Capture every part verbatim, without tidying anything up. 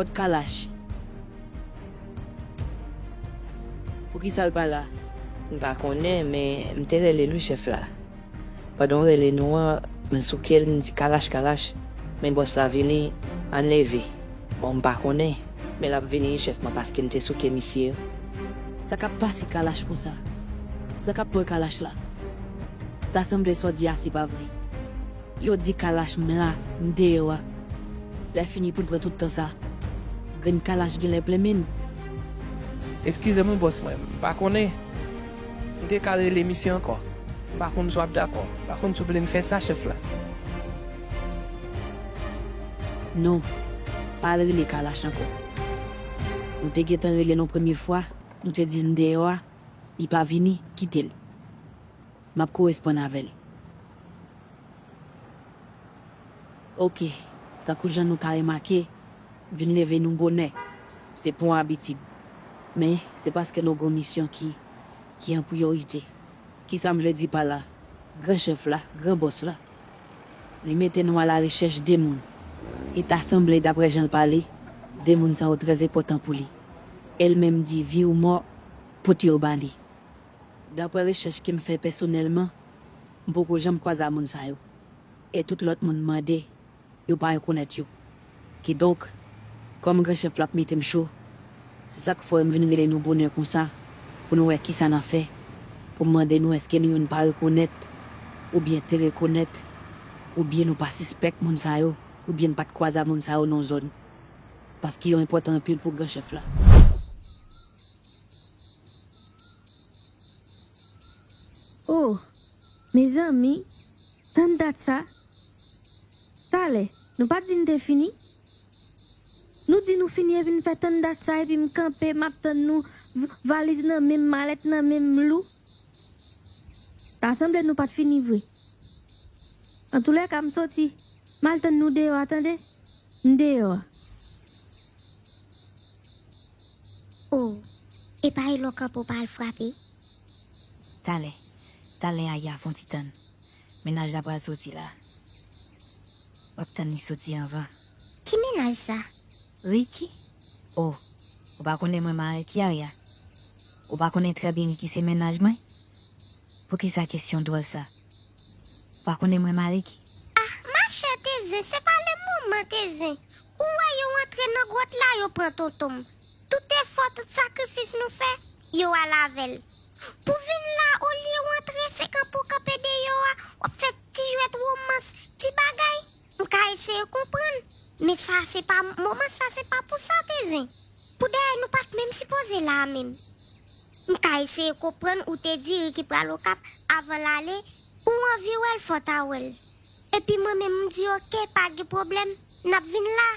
Kot Kalash? Poukisa l pa la? M pa konnen, men m te rele l wi, chèf la. Pandan w rele nou an, m souke l, m di, "Kalash, Kalash, men bòs la vini, ann leve." Bon, m pa konnen, men l ap vini wi, chèf mwen, paske m te souke misye. Sa k ap pase Kalash konsa? Sa k ap pran Kalash la? Ta sanble sa w di a se pa vre. Yo di Kalash m la, m deyò a. Lè fini pou n pran tout tan sa. Grenn Kalash genlè plenmen n. Eskize m wi bòs mwen, m pa konnen. M te ka rele misye ankò. M pa konn si w ap dakò. M pa konn si w vle m fè sa, chèf la. Non, pa al rele Kalash ankò. Nou te gentan rele l yon premye fwa, nou te di l n deyò a, li pa vini, kite l. M ap koresponn avè l. Oke, tankou jan nou ka remake, vin leve nou bonè. Se pa yon abitid. Men, se paske nou gen yon misyon ki, ki an priyorite. Kisa m vle di pa la? Gran chèf la, gran bòs la, li mete nou alarechèch de moun. E ta sanble, daprè jan l pale, de moun sa yo trè enpòtan pou li. E l menm di vi ou mò, pote yo ba li. Daprè rechèch ke m fè pèsonèlman, m poko janm kwaze a moun sa yo. E tout lòt moun m mande, yo pa rekonèt yo. Kidonk, kòm gran chèf la ap mete m cho, se sa k fè m vin rele nou bonè konsa, pou nou wè kisa n a fè, pou m mande nou èske nou youn pa rekonèt, oubyen te rekonèt, oubyen nou pa sispèk moun sa yo, oubyen n pa t kwaze a moun sa yo nan zòn. Paske yo enpòtan anpil pou gran chèf la. Oh, mezanmi, tann dat sa. Talè, nou pa t di n te fini? Nou di nou fini epi n fè tann dat sa epi m kanpe, m ap tann nou, v- valiz nan men m, malèt nan men m, m lou. Ta sanble nou pa t fini vre. Antoulèka, m soti. M al tann nou deyò a, tande? M deyò a. Oh, epa e lè w kanpe w pa al frape? Talè, talè Aya, fè yon ti tann. Mennaj la pral soti la. W ap tann li soti anvan. Ki mennaj sa? Ricky? Oh, ou pa konnen mwen mare ki Aya? Ou pa konnen trè byen Ricky se mennaj mwen? Poukisa kesyon dwòl sa? Ou pa konnen mwen mare ki? Ah, machè Tezen, se pa le moman Tezen. Ou wè yo antre nan gwòt la, yo pran tonton m. Tout efò, tout sakrifis nou fè, yo al avè l. Pou vin la, olye w antre, se kanpe w kanpe deyò a, w ap fè ti jwèt womans, ti bagay. M ka eseye konprann, men sa se pa, moman sa se pa pou sa, Tezen. Poudayè nou pa t menm sipoze la a menm. M ka eseye konprann ou te di Ricky pral Okap avan l ale, ou anvi wè l fò w ta wè l. Epi mwen menm m di oke, pa gen pwoblèm, n ap vin la.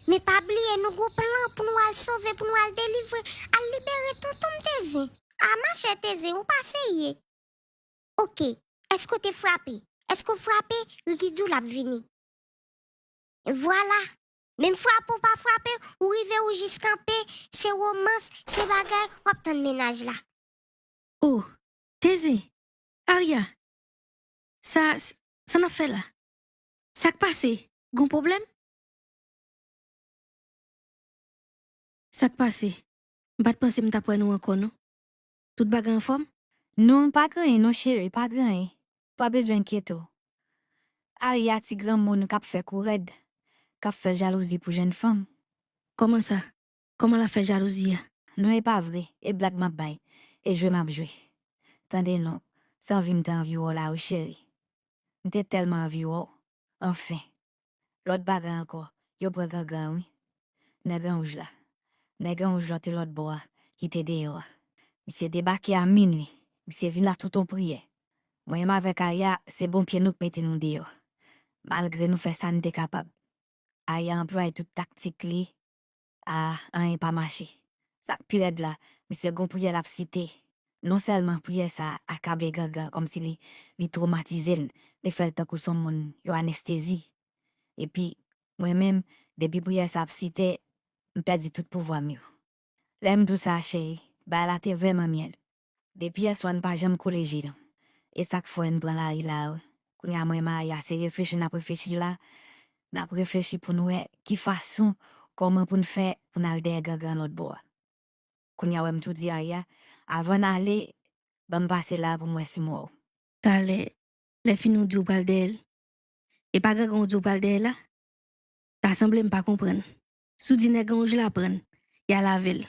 Men pa bliye nou gon plan pou nou al sove, pou nou al delivre, al libere tonton m Tezen. A machè Tezen, ou pa serye. Oke, èske w te frape? Èske w frape? Ricky di w l ap vini. Vwala. Menm frape w pa frape, ou rive ou jis kanpe, se womans, se bagay, w ap tann mennaj la. Oh, Tezen, Aya, sa, sa n ap fè la? Sa k pase? Gon pwoblèm? Sa k pase? M pa t panse m t ap wè nou ankò non. Tout bagay anfòm? Non, pa gen anyen non cheri, pa gen anyen. Pa bezwen enkyete w. Aya ti granmoun k ap fè kou rèd, k ap fè jalouzi pou jèn fanm. Kòman sa? Kòman l ap fè jalouzi a? Non, e pa vre, e blag m ap bay, e jwe m ap jwe. Tande non, se anvi m te anvi wè w la wi cheri. M te tèlman anvi wè w. Anfen. Lòt bagay ankò, yo pran gangan wi. Nèg an wouj la. Nèg an wouj lòt e lòt bò a, ki te deyò a. Misye debake a minwi. Misye vin la tout on priyè. Mwen menm avèk Aya, se bon pye nou k mete nou deyò. Malgre nou fè sa n te kapab. Aya anplwaye tout taktik li, a, anyen pa mache. Sa k pi rèd la, misye gon priyè l ap site. Non sèlman priyè sa a akable gangan kòmsi li, li twomatize l, li fè l tankou s on moun yo anestezi. Epi, mwen menm, depi priyè sa ap site, m pèdi tout pouvwa m yo. Lè m di w sa, cheri, bagay la te vrèman myèl. Depi yèswa n pa janm kole je nou. E sa k fè n pran lari la a wi. Kounye a mwen e Aya se reflechi n ap reflechi la. N ap reflechi pou n wè ki fason kòman pou n fè pou n al dèyè Gangan lòt bò a. Kounye a, wè m tou di Arya, avan n ale, ban m pase la pou m wè si m wè w. Talè, lè fini w di w pral dèyè l. E pa Gangan w di w pral dèyè la? Ta sanble m pa konprann. Si w di nèg an wouj la pran l, y al avè l.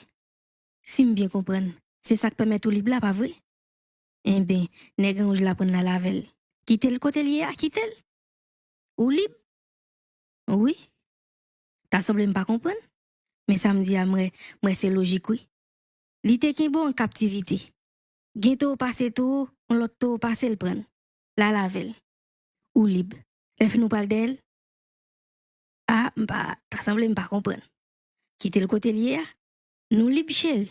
Si m byen konprann, se sa k pèmèt ou lib la, pa vre? Enben, nèg an wouj la pran l al avè l. Kite l kote l ye a, kite l. Ou lib? Wi. Ta sanble m pa konprann. Men sa m di a, m wè, m wè se lojik, wi. Li te kenbe w an kaptivite. Gen towo pase towo, yon lòt towo pase l pran l. L al avè l. Ou lib. Lè fini w pral dèyè l? A, m pa, ta sanble m pa konprann. Kite l kote l ye a. Nou lib, cheri.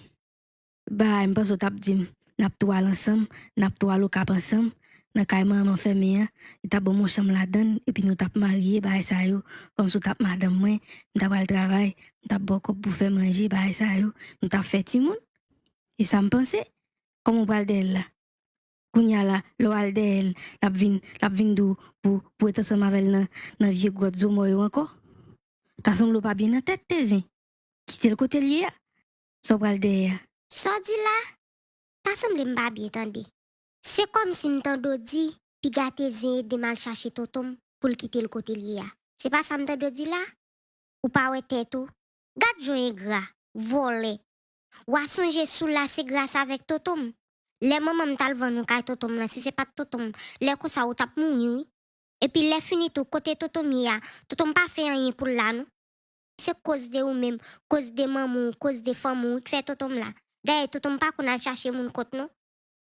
Bay, m panse w t ap di m, n ap tou al ansanm, n ap tou al Okap ansanm, nan kay manman fèmen an, li t ap ban m yon chanm ladan l, epi nou t ap marye, bagay sa yo, kòmsi w t ap madanm mwen, m ta pral travay, m t ap ba w kòb pou fè manje, bagay sa yo, nou t ap fè timoun. E sa m panse, kòman w pral dèyè l la? Kounye a la, lè w al dèyè l, l ap vin, l ap vin di w pou, pou w ret ansanm avè l nan, nan vye gwòt zo mò yo ankò? Ta sanble w pa byen nan tèt, Tezen. Kite l kote l ye a. Sa w pral dèyè a? Sa w di la? Ta sanble m pa byen tande. Se kòmsi m tande w di, piga Tezen ede m al chache tonton m pou l kite l kote l ye a. Se pa sa m tande w di la? Ou pa wè tèt ou? Gad jan w engra, vòlè. W a sonje si w la se gras avèk tonton m. Lè manman m t al vann ou kay tonton m lan, si se pa t tonton m, lè konsa ou t ap mouri, wi. Epi lè fini tou, kote tonton m ye a, tonton m pa fè anyen pou l la, non. Se koz de ou menm, koz de manman w, koz de fanmi w, wi k fè tonton m la. Dayè, tonton m pa konn al chache moun kont, non.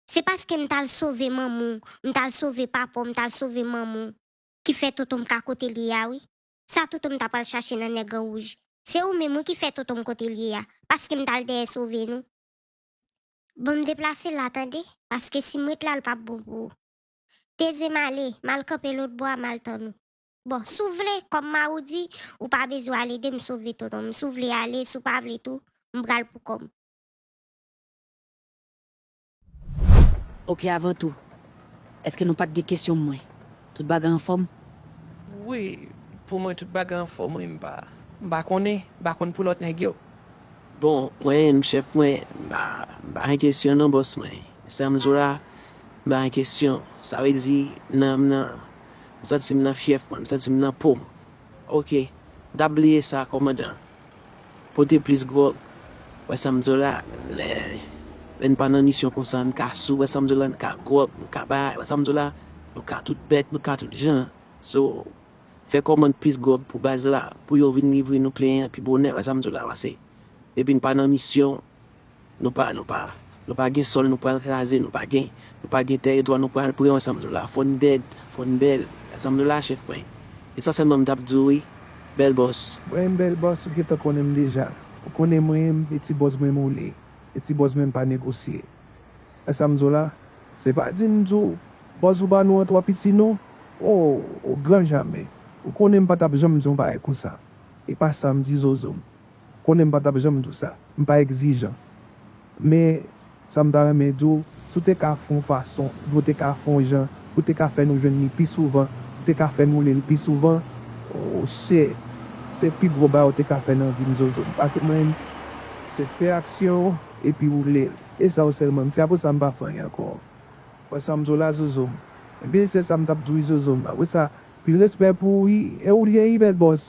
Se paske m t al sove manman w, m t al sove papa w, m t al sove manman w, ki fè tonton m ka kote l ye a, wi. Sa tonton m ta pral chache nan nèg an wouj? Se ou menm, wi, ki fè tonton m kote l ye a, paske m t al dèyè sove nou. Bon, m deplase la, tande, paske si m ret la, l p ap bon pou ou. Tezen, m ale, m al kanpe lòt bò a, m al tann ou. Bon, si w vle, kòm Mawoudi, ou pa bezwen al ede m sove tonton m. Si w vle ale, si w pa vle tou, m pral pou kò m. Oke, avan tou, èske nou pa t gen kesyon mwen? Tout bagay anfòm? Wi, pou mwen tout bagay anfòm, wi, m pa, m pa konnen, m pa konn pou lòt nèg yo. Bon, mwen menm, chèf mwen, m pa, m pa gen kesyon non, bòs mwen. Sa m di w la, m pa gen kesyon. Sa vle di, nan, nan, m santi m nan fyèf mwen, m santi m nan po m. Oke, m t ap bliye sa, kòmandan. Pote plis gwòg. Wè sa m di w la, lè, lè n pa nan misyon konsa, n ka sou, wè sa m di w la, n ka gwòg, n ka bay, wè sa m di w la, nou ka tout bèt, nou ka tout jan. So, fè kòmand plis gwòg pou baz la, pou yo vin livre nou kle an pi bonè, wè sa m di w la, pase depi n pa nan misyon, nou pa, nou pa, nou pa gen sòl, nou pral kraze, nou pa gen, nou pa gen tèritwa, nou pral pran, wè sa m di w la, fò n dèd, fò n bèl, wè sa m di w la, chèf mwen. E sa sèlman m t ap di w, wi, bèl bòs. Mwen menm, bèl bòs, ou gentan konnen m deja. Ou konnen mwen menm, e ti bòs mwen m woule. E ti bòs mwen m pa negosye. Wè sa m di w la? Se pa di m di w, bòs ou ba nou an twò piti non. O, o gran jamè. Ou konnen m pa t ap janm di yon bagay konsa. E pa sa m di Zozo m. Ou konnen m pa t ap janm di w sa. M pa egzijan. Men, sa m ta renmen di w, si w te ka fè yon fason, oubyen w te ka fè yon jan, pou w te ka fè nou jwenn li pi souvan, ou te ka fè n woule l pi souvan, o, se, se pi gwo bagay w te ka fè nan vi m, Zozo m. Paske mwen, se fè aksyon w, epi woule l. E sa yo sèlman m fè, apre sa m pa fè anyen ankò. Wè sa m di w la, Zozo m. Ebyen, se sa m t ap di w, wi, Zozo m. Apre sa, pil respè pou ou, wi, e ou l ye, wi, bèl bòs.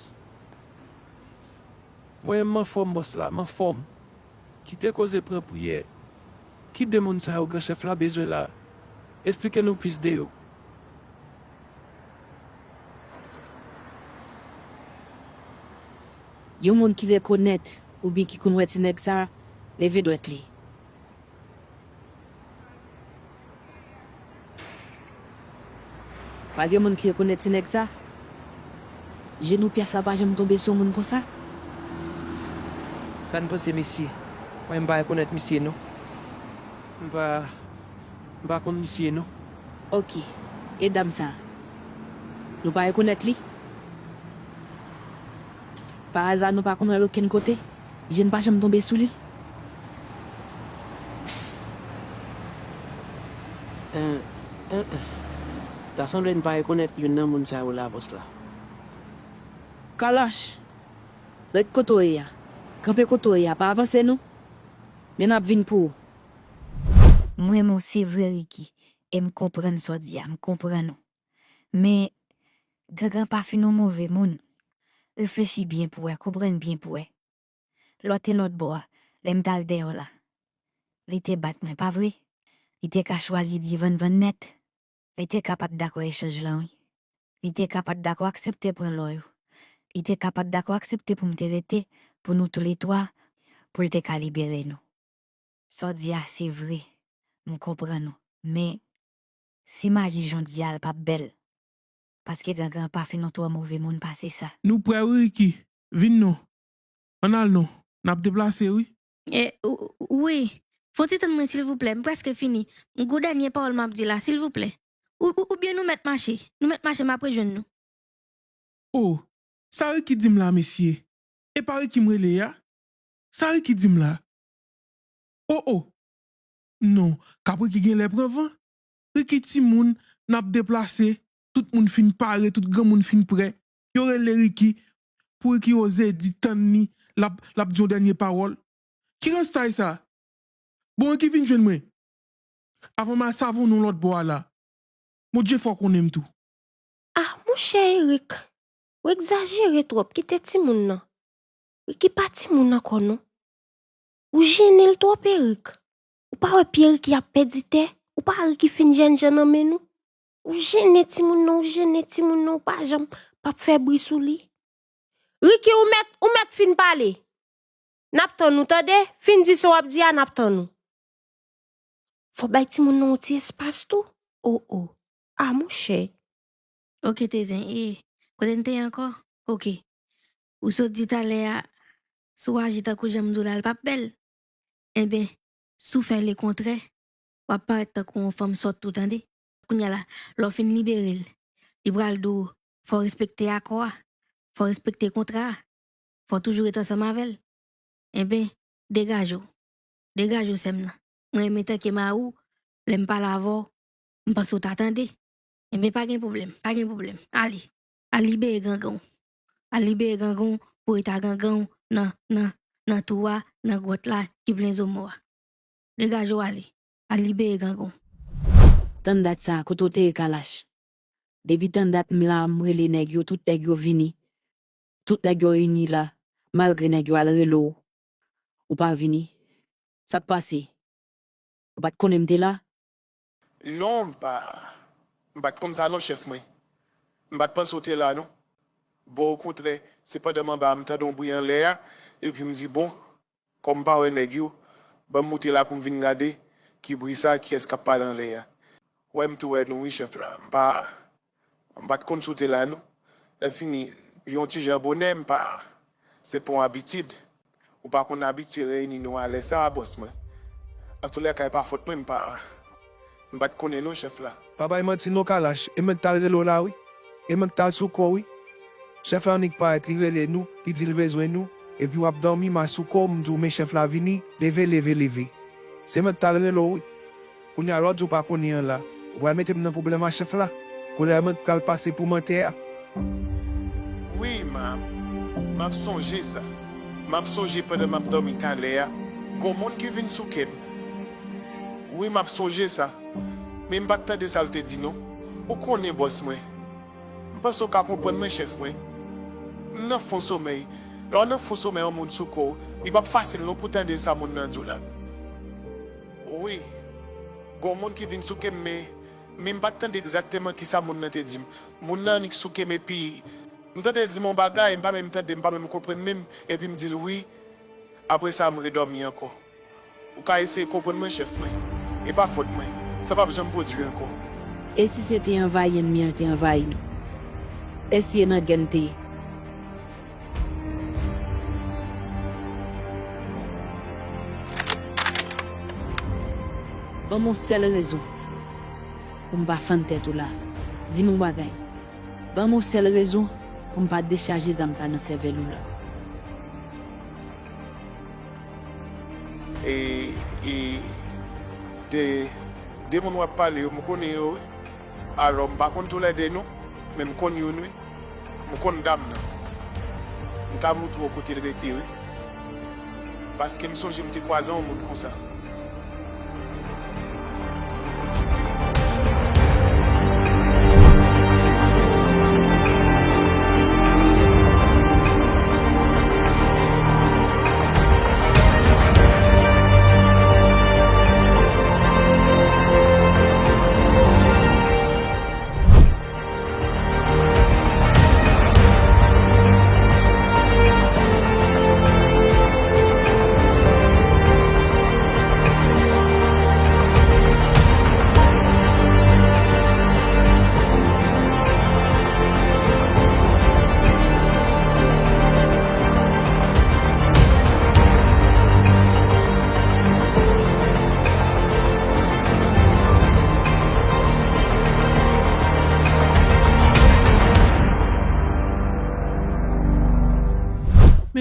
Mwen menm, m anfòm, bòs la, m anfòm. Kite koze pran priyè. Ki de moun sa yo gran chèf la bezwen la? Esplike nou plis de yo. Yon moun ki rekonèt oubyen ki konn wè ti nèg sa, leve dwèt li. Pa gen moun ki rekonèt ti nèg sa? Jenou pyès la pa janm tonbe sou moun konsa? Sa n panse, mesye? Mwen, m pa rekonèt misye, non. M pa, m pa konn misye, non. Oke. E dam sa? Nou pa rekonèt li? Pa aza, nou pa konn wè l okenn kote? Je n pa janm tonbe sou li? Eh, eh, eh. Ta sanble n pa rekonèt youn nan moun sa yo la, bòs la. Kaloch! Ret kote w ye a. Kanpe kote w ye a. Pa avanse non. Men n ap vin pou ou. M renmen w se vre Ricky, e m konprann sa w di a, m konprann ou. Men, Gangan pa fin yon move moun. Reflechi byen pou w wè, konprann byen pou w wè. Lè w te lòt bò a, lè m t al dèyè w la, li te bat mwen, pa vre? Li te ka chwazi di vannvann nèt. Li te ka pa t dakò echanj lan, wi. Li te ka pa t dakò aksepte pran lò yo. Li te ka pa t dakò aksepte pou m te rete, pou nou toulètwa, pou l te ka libere nou. Sa w di a se vre, m konprann ou. Men, si maji jan w di a l p ap bèl, paske Gangan pa fin yon twò move moun pase sa. Nou prè wi Ricky, vin non. Ann al non, n ap deplase wi. E, wi, fon ti tann mwen silvouplè, m prèske fini. M gon dènye pawòl m ap di la, silvouplè. Ou, ou, oubyen nou mèt mache, nou mèt mache m ap rejwenn nou. O, sa Ricky di m la mesye? E pa Ricky m rele a? Sa Ricky di m la? O o! Non, kap Ricky genlè pran van. Ricky timoun, n ap deplase, tout moun fin pare, tout granmoun fin prè. Yo rele Ricky, pou Ricky oze di tann li, l ap, l ap di yon dènye pawòl. Ki rans tay sa? Bon Ricky vin jwenn mwen. Avan m al savon nou lòt bò a la. Bondye fè w konnen m tou. Ah monchè Eric, ou egzajere twòp, kite timoun nan. Ricky pa timoun ankò non. Ou jennen l twòp Eric. Ou pa wè pye Ricky ap pèdi tè? Ou pa Ricky fin jènjan nan men nou? Ou jennen timoun nan, ou jennen timoun nan, ou pa janm p ap fè bri sou li. Ricky ou mèt, ou mèt fin pale. N ap tann ou tande, fin di sa w ap di a n ap tann ou. Fò w bay timoun nan yon ti espas tou. O o. A monchè. Oke Tezen, e, kote n te ye ankò? Oke. Ou sot di talè a, si w aji tankou jan m di w la l p ap bèl. Enben, si w fè lekontrè, w ap parèt tankou yon fanm sòt tou tande. Kounye a la, lè w fin libere l, li pral di w fò w respekte akò a, fò w respekte kontra a, fò w toujou ret ansanm avè l. Enben, degaje w. Degaje w sè m nan. Mwen renmen tanke mari w, lè m pale avè w, m panse w ta tande. Enben pa gen pwoblèm, pa gen pwoblèm. Ale, al libere gangan w. Al libere gangan w pou rete a gangan w nan, nan, nan twou a, nan gwòt la ki plen zo mò a. Degaje w ale. Al libere gangan w. Tann dat sa, kote w te ye Kalash? Depi tann dat m la, m rele nèg yo, tout nèg yo vini. Tout nèg yo reyini la, malgre nèg yo al rele w, ou pa vini. Sa k pase? Ou pa t konnen m te la? Non, m pa, m pa t konn sa non, chèf mwen. M pa t panse w te la non. Bon, okontrè, se pandan m anba a m tande yon bri anlè a, epi m di, bon, kòm m pa wè nèg yo, ban m moute la pou m vin gade ki bri sa, kiyès k ap pale anlè a. Wè m tou wè nou wi chèf la, m pa, m pa t konn si w te la non. Lè fini, yon ti jan bonè, m pa, se pa yon abitid. Ou pa konn abitye reyini nou a lè sa a, bòs mwen. Antoulèka, e pa fòt mwen, m pa, m pa t konnen non, chèf la. Pa bay manti non, Kalash, e mwen k t al rele w la wi. E mwen k t al sou kò w wi. Chèf la annik parèt, li rele nou, li di l bezwen nou, epi w ap dòmi, m al sou kò w, m di w men chèf la vini, leve, leve, leve. Se mwen k t al rele w wi. Kounye a lè w di w pa konnen an la, ou pral mete m nan pwoblèm a chèf la. Kounye a mwen k pral pase pou mantè a. Wi, m ap, m ap sonje sa. M ap sonje pandan m ap dòmi talè a, gon moun ki vin souke m. Wi, m ap sonje sa. Men m pa t tande sa l te di non. Ou konnen bòs mwen. M panse w ka konprann mwen, chèf mwen. M nan fon somèy. Lè w nan fon somèy yon moun souke w, li p ap fasil non pou tande sa moun nan di w la. Wi, gon moun ki vin souke m, men, men m pa t tande egzakteman kisa moun nan te di m. Moun nan annik souke m epi m tande l di m yon bagay, m pa menm tande, m pa menm konprann menm, epi m di l wi. Apre sa, m redòmi ankò. Ou ka eseye konprann mwen, chèf mwen. E pa fòt mwen. Sa p ap janm pwodui ankò. E si se te anvayi ènmi an te anvayi nou? E si e nan gè n te ye? Ban m yon sèl rezon pou m pa fann tèt ou la. Di m yon bagay. Ban m yon sèl rezon pou m pa dechaje zam sa nan sèvèl ou la. E, e, de, de moun w ap pale yo, m konnen yo wi. Alò, m pa konn toulède non, men m konn youn wi. M konn dam nan. M ka montre w kote l rete, wi. Paske m sonje m te kwaze yon moun konsa.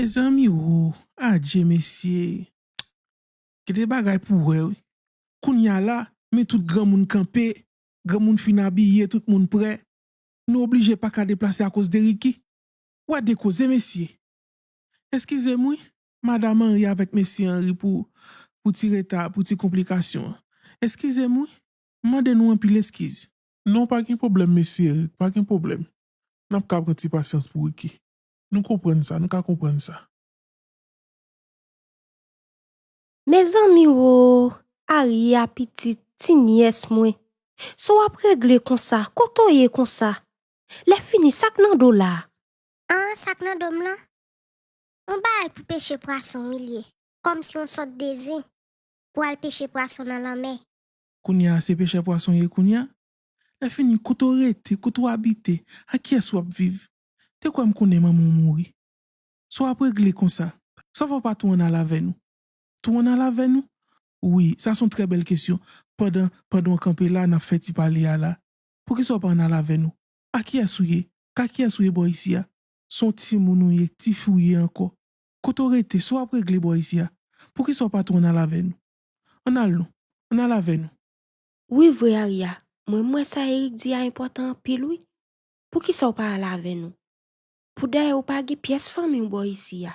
Mezanmi wo, adje mesye. Gen de bagay pou wè wi. Kounye a la, men tout granmoun kanpe, granmoun fin abiye, tout moun prè. Nou oblije pa ka deplase akoz de Ricky. Wè de koze, mesye. Eskize m wi, madanm Henry avèk mesye Henry pou, pou ti reta, pou ti konplikasyon an. Eskize m wi, m mande nou anpil eskiz. Non, pa gen pwoblèm, mesye Eric, pa gen pwoblèm. N ap ka pran ti pasyans pou Ricky. Nou konprann sa, nou ka konprann sa. Mezanmi wo, Aria pitit, ti nyès mwen. Sa w ap regle konsa, kote w ye konsa? Lèfini, sa k nan do w la a? An, sa k nan do m lan? Yon bagay pou peche pwason wi l ye, kòmsi yon sòt de zen pou al peche pwason nan lanmè. Kounye a se pechè pwason w ye kounye a? Lèfini, kote w rete, kote w abite, ak kiyès w ap viv? Te kwè m konnen manman w mouri. Sa w ap regle konsa? Sa w fè w pa tou ann al avè nou? Tou ann al avè nou? Wi, sa se yon trè bèl kesyon. Pandan, pandan w kanpe la, n ap fè ti pale a la. Poukisa w pa ann al avè nou? A kiyès ou ye? Ka kiyès ou ye bò isi a? Se yon timoun ou ye, tifi w ye ankò. Kote w rete? Sa w ap regle bò isi a? Poukisa w pa tou ann al avè nou? Ann al non, ann al avè nou. Wi vre Aria, mwen m wè sa Eric di a enpòtan anpil wi. Poukisa w pa al avè nou? Poudayè ou pa gen pyès fanmi w bò isi a.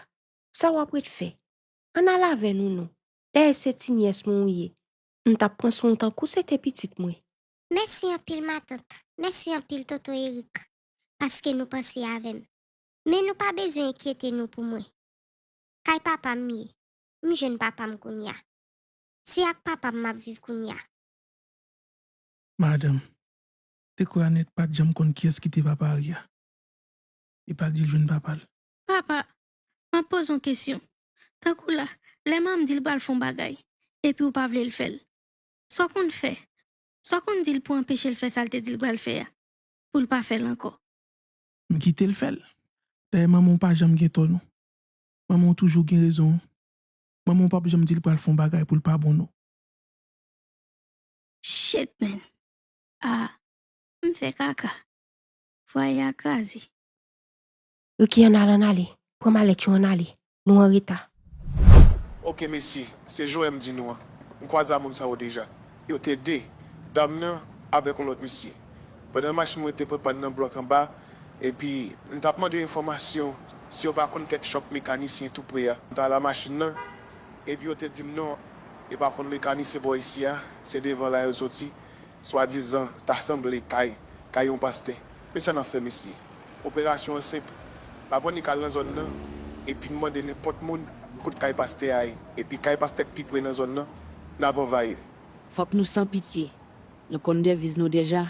Sa w ap ret fè? Ann al avè nou non. Dayè se ti nyès mwen ou ye. M t ap pran swen w tankou se te pitit mwen. Mèsi anpil matant, mèsi anpil tonton Eric, paske nou panse avè m. Men nou pa bezwen enkyete nou pou mwen. Kay papa m ye. M jwenn papa m kounye a. Se ak papa m m ap viv kounye a. Madanm, te kwè Anèt pa t janm konn kiyès ki te papa Aria. Epa di l jwenn papa l. Papa, m ap poze w kesyon. Tankou la, lè manman m di l pral fè yon bagay, epi w pa vle l fè l. Sa w konn fè? Sa w konn di l pou anpeche l fè sa l te di l pral fè a? Pou l pa fè l ankò. M kite l fè l. Dayè manman w pa janm gen tò non. Manman w toujou gen rezon wi. Manman w p ap janm di l pral fè yon bagay pou l pa bon non. Shit man. Ah, m fè kaka. Fwaye a kraze. Ricky ann al ann ale. Pran malèt yo ann ale. Nou anreta. Ok mesye, se Joe m di nou an. M kwaze a moun sa yo deja. Yo te de, dam nan avèk yon lòt mesye. Pandan machin mwen te pran pàn nan blòk anba, epi m t ap mande yo enfòmasyon si yo pa konn kèk chòp mekanisyen tou pre a. M t al a machin nan, epi yo te di m non, yo pa konn mekanisyen bò isi a, se devan la yo soti. Swadizan ta sanble kay, kay yon pastè. Men sa n ap fè mesye? Operasyon an senp. N ap annik al nan zòn nan, epi n mande nenpòt moun kote kay pastè a ye. Epi kay pastè k pi pre nan zòn nan, n ap anvayi l. Fòk nou san pitye. Nou konn deviz nou deja,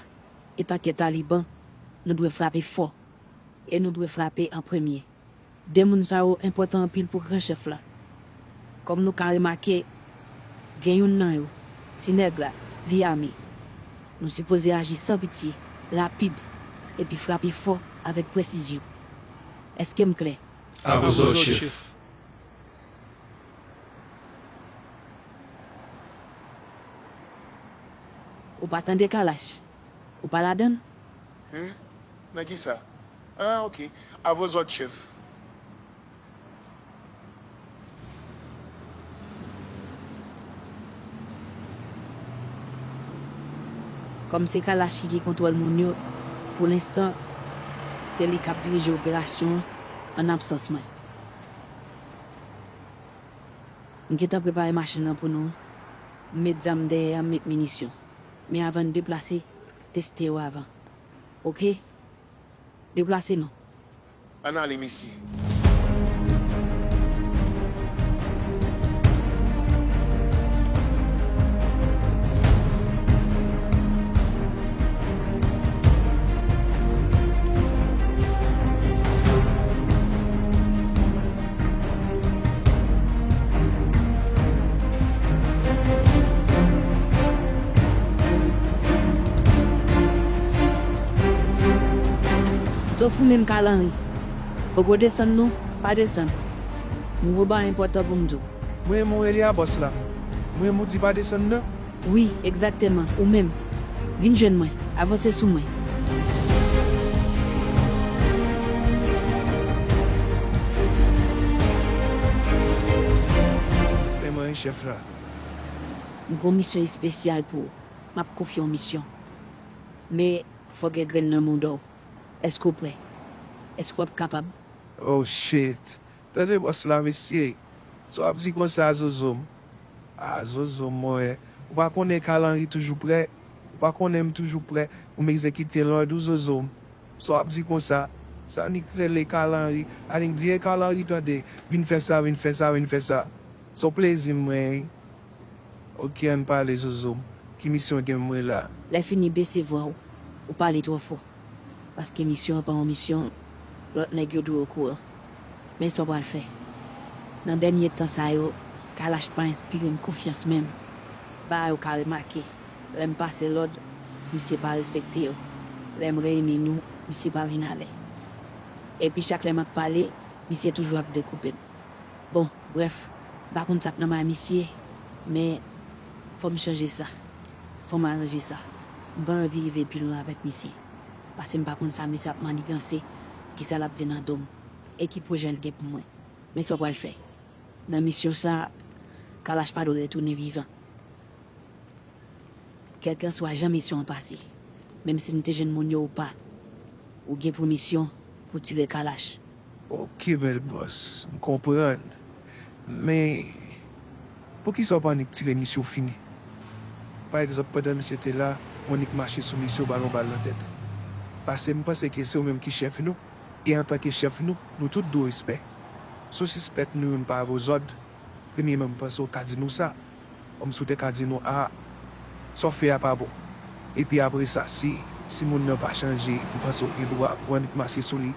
etanke Taliban, nou dwe frape fò. E nou dwe frape an premye. De moun sa yo enpòtan anpil pou gran chèf la. Kòm nou ka remake, gen youn nan yo, ti nèg la, li ame. Nou sipoze aji san pitye, rapid, epi frape fò avèk presizyon. Èske m klè? A vos òdres, chèf. Ou pa tande Kalash? Ou pa ladann? Hum? Nan kisa? Ah, ok. A vos òdres, chèf. Kòm se Kalash ki gen kontwòl moun yo, pou lenstan, se li k ap dirije operasyon an, an absans mwen. M gentan prepare machin nan pou nou. M met zam dèyè a, m met minisyon. Men avan n deplase, teste yo avan. Oke? Deplase nou. Ann ale, mesye. Sof ou menm, Carl Henry. Fòk ou desann non, pa desann. M gon bagay enpòtan pou m di w. Mwen menm ou rele a bòs la. Mwen menm ou di pa desann nan. Wi, egzakteman, ou menm. Vin jwenn mwen, avanse sou mwen. Men mwen, chèf la. M gon misyon espesyal pou ou. M ap konfye w misyon. Men, fò gen grenn nan mouda w. Èske w prè? Èske w ap kapab? Oh shit! Tande bòs la, mesye. Sa w ap di konsa, Zozo m? Ah, Zozo m, monchè. Ou pa konnen Carl Henry toujou prè? Ou pa konnen m toujou prè pou m egzekite lòd ou, Zozo m? Sa w ap di konsa? Sa annik rele Carl Henry, annik di, "Ey, Carl Henry, tande, vin fè sa, vin fè sa, vin fè sa." Se yon plezi m, mwen, wi. Oke, ann pale, Zozo m. Ki misyon w gen pou mwen la? Lè fini, bese vwa w. Ou pale twò fò. Paske misyon an pa yon misyon, lòt nèg yo dwe okouran. Men sa w pral fè. Nan dènye tan sa yo, Kalash pa enspire m konfyans menm. Bagay ou ka remake, lè m pase lòd, misye pa respekte yo. Lè m reyini nou, misye pa vin alè. Epi chak lè m ap pale, misye toujou ap dekoupe m. Bon, brèf, m pa konn sa k nan may misye, men fò m chanje sa. Fò m aranje sa. M pa anvi rive pi lwen avèk misye. Paske m pa konn sa misye ap maniganse, kisa l ap di nan do m, e ki pwojè l gen pou mwen. Men sa w pral fè. Nan misyon sa a, Kalash pa dwe retounen vivan. Kèlkanswa jan misyon an pase, menm si n te jwenn moun yo ou pa, ou gen pou misyon pou tire Kalash. Oke, bèl bòs, m konprann. Men, poukisa w pa annik tire misye w fini? Pa egzanp, pandan misye te la, w annik mache sou misye, w ba l yon bal nan tèt. Paske m panse ke se ou menm ki chèf nou, e antanke chèf nou, nou tout dwe w respè. Si w sispèk nou youn pa vo zòd, premyeman, m panse w ka di nou sa. Kòmsi w te ka di nou, a, sa w fè a pa bon. Epi apre sa, si, si moun nan pa chanje, m panse w gen dwa pou annik mache sou li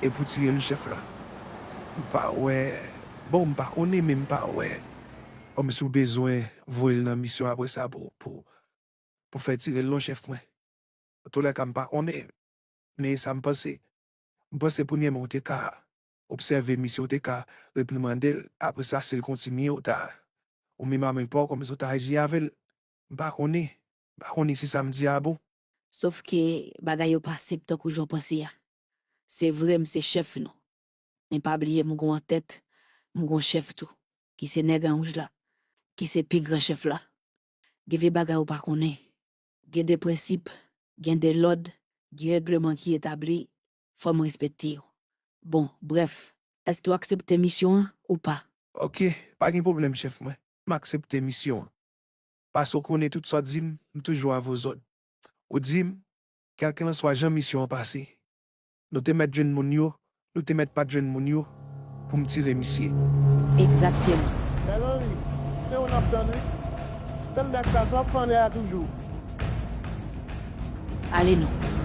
e pou tire l, chèf la. M pa wè, bon, m pa konnen, men m pa wè kòmsi w bezwen voye l nan misyon apre sa pou, pou, pou fè tire l non, chèf mwen. Antoulèka, m pa konnen, men e sa m panse. M panse premyèman w te ka obsève misye, w te ka reprimande l. Apre sa, si l kontinye, w ta, ou menm a men pa w, kòmsi w ta aji avè l. M pa konnen. M pa konnen si sa m di a bon. Sòf ke bagay yo pa senp tankou jan w panse a. Se vre, m se chèf nou. Men pa bliye, m gon antèt, m gon chèf tou, ki se nèg an wouj la, ki se pi gran chèf la. Gen vye bagay ou pa konnen. Gen de prensip, gen de lòd, gen règleman ki etabli, fò m respekte yo. Bon, brèf, èske w aksepte misyon an ou pa? Oke, pa gen pwoblèm, chèf mwen. M aksepte misyon an. Paske w konnen tout sa w di m, m toujou a vo zòd. Ou di m, kèlkelanswa jan misyon an pase, nou te mèt jwenn moun yo, nou te mèt pa t jwenn moun yo pou m tire misye. Egzakteman. Bèl Henry, se ou n ap tann, wi. Tann nèg sa, sa w ap fè annè a toujou? Ale non.